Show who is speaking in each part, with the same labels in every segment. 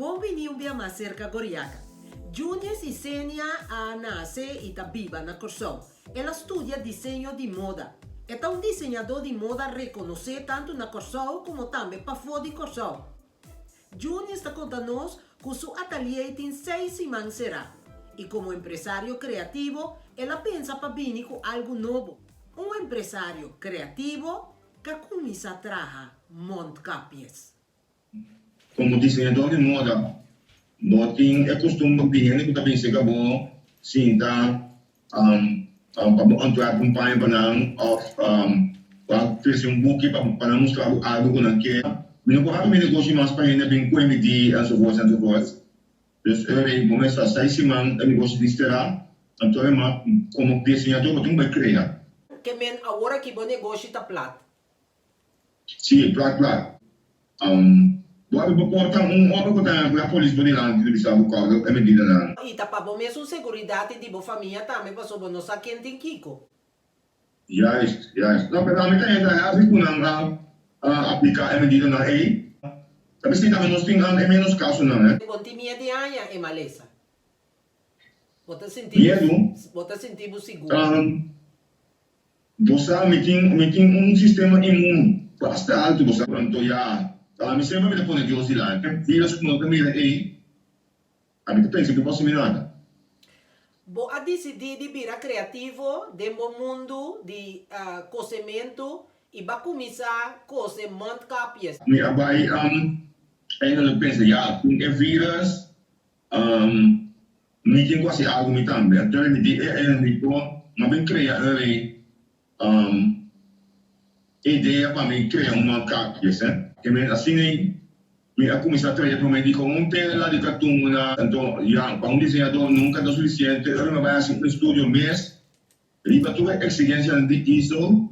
Speaker 1: Bon bini un bia mas serka Goriaka. Junius Isenia a nase i ta biba na Kòrsou. El a studia diseño di moda. E ta un diseñadó di moda rekonosé tantu na Kòrsou komo tambe pafó di Kòrsou. Junius ta konta nos ku su atalié tin seis siman será i komo empresario kreativo el a pensa pa bini ku algu nobo. Un empresario kreativo ka kuminsá traha mondkapjes.
Speaker 2: Komo diseñador di moda, bo tin e kustumber di hende ku ta bin serka bo sinta pa bo ontwerp un paña pa nan òf pa trese un buki pa nan mustra bo algu ku nan ke. Mi no por habri mi negoshi mas pa hende bin kue mi di enzovoorts enzovoorts. Dus e rei bo mester seis siman e negoshi tin será, anto e mas komo diseñador bo tin ku bai krea.
Speaker 1: Ke men awor aki bo negoshi ta plat.
Speaker 2: Sí, plat plat. Bo abi bo porta un ora ku ta ku e polis bo dilanti ta bisa bo kòrda e medidanan.
Speaker 1: I ta pa bo mesun seguridat i di bo famia tambe pasobra bo no sa ken tin kiko.
Speaker 2: Juist, juist. No, pero ami ta entra heavy ku nan a apliká e medidanan ei. Ta bisí tambe nos tin e ménos kasonan, eh.
Speaker 1: Bo tin miedu di haña e malesa? Bo ta sinti
Speaker 2: Miedu?
Speaker 1: bo ta sinti bo sigur?
Speaker 2: Bo sa, mi tin, mi tin un sistema inmun basta altu, bo sa. Anto ya, ami semper mi ta pone Dios dilanti. E virus ku no ta mira ei, ami ta pensa ku no por hasi mi nada.
Speaker 1: Bo a disidí di bira kreativo den bo mundu di kosementu i b'a kuminsá kose mondkapjes.
Speaker 2: Mi a bai eindelijk pensa, ya, tin e virus, Mi tin ku hasi algu mi tambe. Anto mi di e Enrico, m'a bin krea e idea pa mi krea un mondkapjes. Ke men asina ei mi a kuminsá traha promé di kon un tela di katuna. Anto ya, pa un diseñador nunka ta sufisiente. Ora mi a bai hasi un estudio mes riba tur e eksigensianan di ISO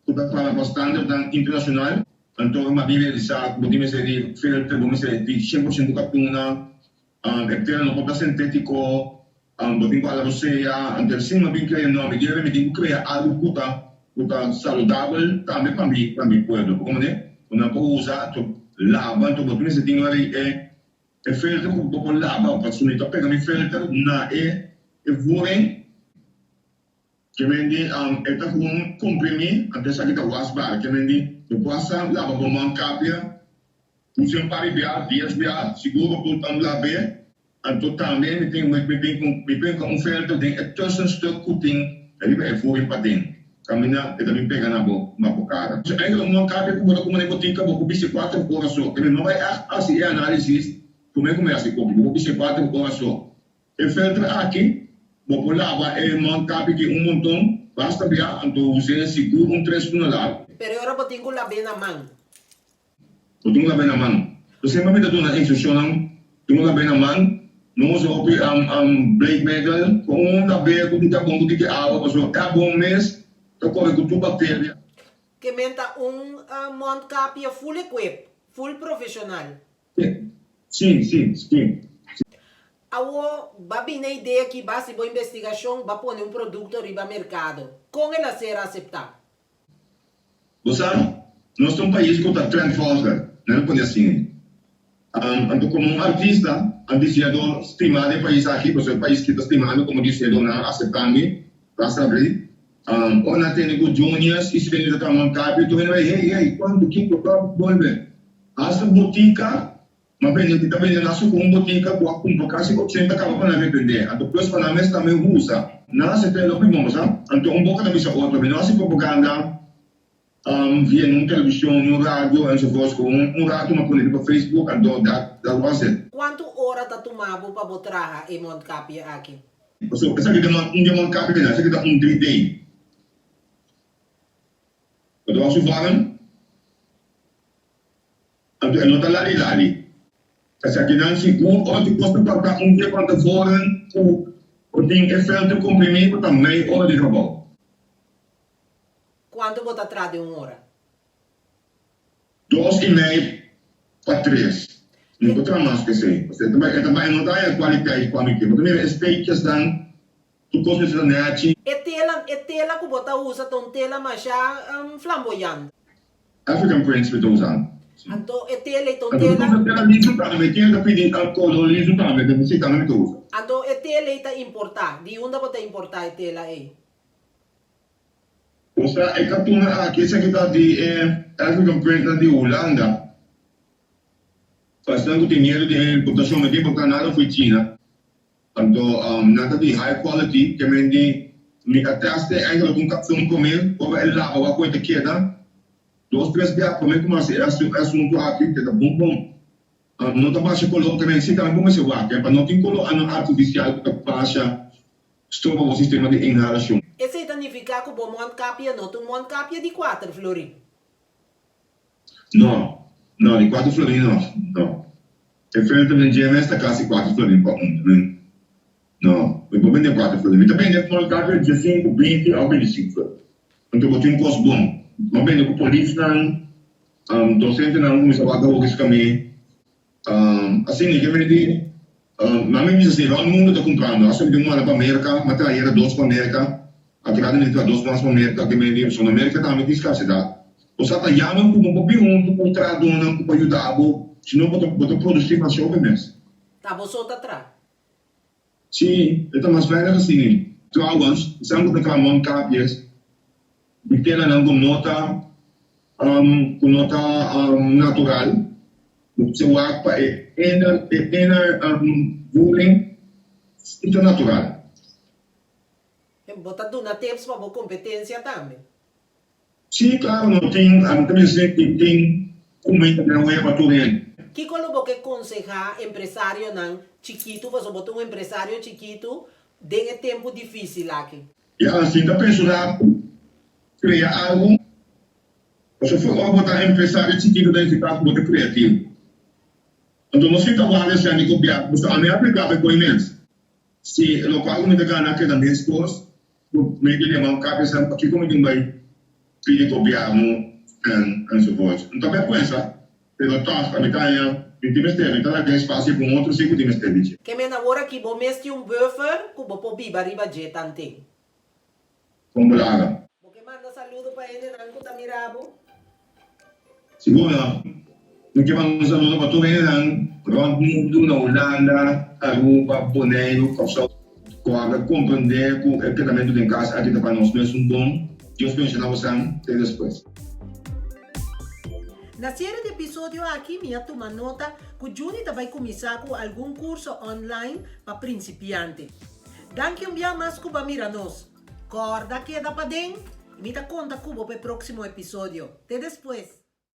Speaker 2: ku ta para pa standardnan internashonal. Anto mi a bin realisá ku bo tin mester di filter, bo mester di 100% katuna. E tela no por ta sintétiko, bo tin ku hala rosea. Anto sin mi bin krea no, mi debe mi tin ku krea algu ku ta ku ta saludabel tambe pa mi pa mi pueblo. Bo komprende? Ku nan por usa anto laba anto bo tin mester tin wari e e filter ku bo por laba pasobra mi ta pega mi filter na e e voering ke men di e ta gewoon komprimi anto esaki ta wasbaar ke men di bo por hasta laba bo man kapia. Puse un par di bia, dies bia, sigur bo por tam lab'é. Anto tambe mi tin mi bin ku mi bin ku un felter den e tussenstuk ku tin riba e voering paden. Kaminda e ta bin pega na bo na bo kara. So eigenlijk no kapia ku bo ta kuma den botika bo por bisti kuater ora so. Kende no bai ègt hasi e análisis promé ku mi hasi kopi. Bo por bisti kuater ora so. E felter aki bo por laba e mondkapia ki un monton basta bia anto us'é sigur un tres luna largu.
Speaker 1: Pero e ora bo tin ku lab'é na man.
Speaker 2: Bo tin un labé na man. Bo semper mi ta duna instrukshonnan, tin un labé na man, no usa hopi bleekmiddel, con un labé ku tiki abon ku tiki awa, pasobra e abon mes ta kore ku tur bakteria.
Speaker 1: Ke men ta un mondkapje full equip, full profesional.
Speaker 2: Si, si, si.
Speaker 1: Awo, ba bini e idea ki base bo investigashon ba pone un produkto riba merkado. Kon el a ser aseptá?
Speaker 2: Bo sa, nos ta un pais ku ta trendvolger, nan a pone asina. Anto komo un artista, un diseñador stimá den e pais aki, pasobra e pais ki ta stima mi komo diseñador nan a aseptá mi, basta abrí. Ora nan tende ku juniors i seniors ta traha mondkapje, tur hende bai, hey, hey, kuantu, kiko, klòp, bolbe. Hasta botika, Ma bende mi ta bende nan su ku un botika ku a kumpra kasi 80 kaba pa nan rebendé. Anto plus pa nan mes tambe usa. Nan hasi te loke bon, bo sa. Anto un boka ta bisa otro, mi no hasi propaganda via niun televishon, niun radio enzovoorts. Ku un ratu mi a pone riba Facebook, anto that that was it.
Speaker 1: Kuantu ora ta tuma bo pa bo traha e mondkapje aki?
Speaker 2: Pasobra esaki ta un dia mondkapje nan, esaki ta un drie day. Bo ta wak su warm? Anto e no ta lali lali. Esakinan sigur ora tin kos ta falta un dia van tevoren ku bo tin e filter komprimí bo ta mei ora di trabou.
Speaker 1: Kuantu bo ta traha den un ora?
Speaker 2: Dos i mei pa tres. Mi por traha mas ku esei. Pasobra e ta bai e ta bai e no ta haña kualiteit ku ami ke. Bo ta mira e steekjesnan tur kos mester ta nèchi.
Speaker 1: E tela e tela ku bo ta usa ta un tela masha flamboyant.
Speaker 2: African prints mi ta usa.
Speaker 1: Anto e tela ei ta un
Speaker 2: Anto mi
Speaker 1: tela.
Speaker 2: kumpra tela lisu tambe, mi tiene ta pidi koló lisu tambe, ta esei tambe mi ta usa.
Speaker 1: Anto e tela ei ta importá, di unda bo ta importá e tela ei?
Speaker 2: Osea e katuna aki esaki ta di e African print nan di Hulanda. Pa esnan ku tin miedu di e importashon mi tin importá nada for China. Anto nan ta di high quality ke men di mi a test e eigenlijk un katun prome ora e laba wak ku e ta keda dos tres bia prome ku mi hasi e asuntu aki te ta bon bon. No ta basha koló ke men si tambe bo mester wak pa no tin koló artifisial ku ta basha Stroba bo sistema di inhalashon.
Speaker 1: Esei ta nifiká ku bo mondkapje no ta un mondkapje di kuater florin.
Speaker 2: No, no, di kuater florin no, no. E filter den GMS ta kasi kuater florin pa un, men no, mi por bende kuater florin. Mi ta bende mondkapje diesinku, binti òf bintisinku florin. Anto bo tin un kos bon. Mi a bende ku polisnan, dosentenan kuminsá wak awoki su kami. Asina ke mi di, mami bisa si rond mundo ta kumprando, asta mi tin un manda pa Merka, mi a traha yera dos pa Merka, atrás mi tin traha dos mas pa Merka, ke mi di pasobra na Merka tambe tin skarsedat. Bo sa ta yama ku bo por bin huntu ku trahadónan ku por yuda bo, si no bo ta bo ta produsí mas hopi mes.
Speaker 1: Ta bo so ta traha?
Speaker 2: Sí, e ta mas veilig asina. Trouwens, esnan ku ta traha mondkapjes di telanan ku no ta ku no ta natural, bo mester wak pa e inner e inner voeding si ta natural.
Speaker 1: Bo ta duna tips pa bo kompetensia tambe?
Speaker 2: Sí, claro, no tin, ami ta bisa tin tin cuminda den wea pa tur hende.
Speaker 1: Kiko lo bo ke konsehá empresarionan chikitu, pasobra bo ta un empresario chikitu den e tempu difísil aki?
Speaker 2: Ya, si ta pensa krea algu, pasobra for ora bo ta empresario chikitu ta nifiká ku bo ta kreativo. Anto no sinta wak esei di gobièrnu, pasobra ami a apliká pa e koe mes. Si lokual ku mi ta gana keda meskos, Bo mester yama un kabesa pakiko mi tin bai pidi gobièrnu en enzovoorts. N ta bèrgwensa, pero tòg ami ta haña mi tin mester, mi ta laga espasio pa un otro si ku tin mester di dje.
Speaker 1: Ke men awor aki bo mes tin un buffer ku bo por biba riba dje tanten.
Speaker 2: Kon bo laga?
Speaker 1: Bo ke manda saludo pa hendenan ku ta mira bo?
Speaker 2: Sigur no. Mi ke manda un saludo pa tur hendenan rònt mundu, na Hulanda, Aruba, Boneiru, Kòrsou. Kòrda komprendé ku e kedamentu den kas aki ta pa nos mesun bon. Dios benshoná bosan. Te despues.
Speaker 1: Na siere di episodio aki mi a tuma nota ku Juni ta bai kuminsá ku algun kurso online pa prinsipiante. Danki un bia mas ku bo a mira nos. Kòrda keda paden i mi ta konta ku bo pa e próksimo episodio. Te despues!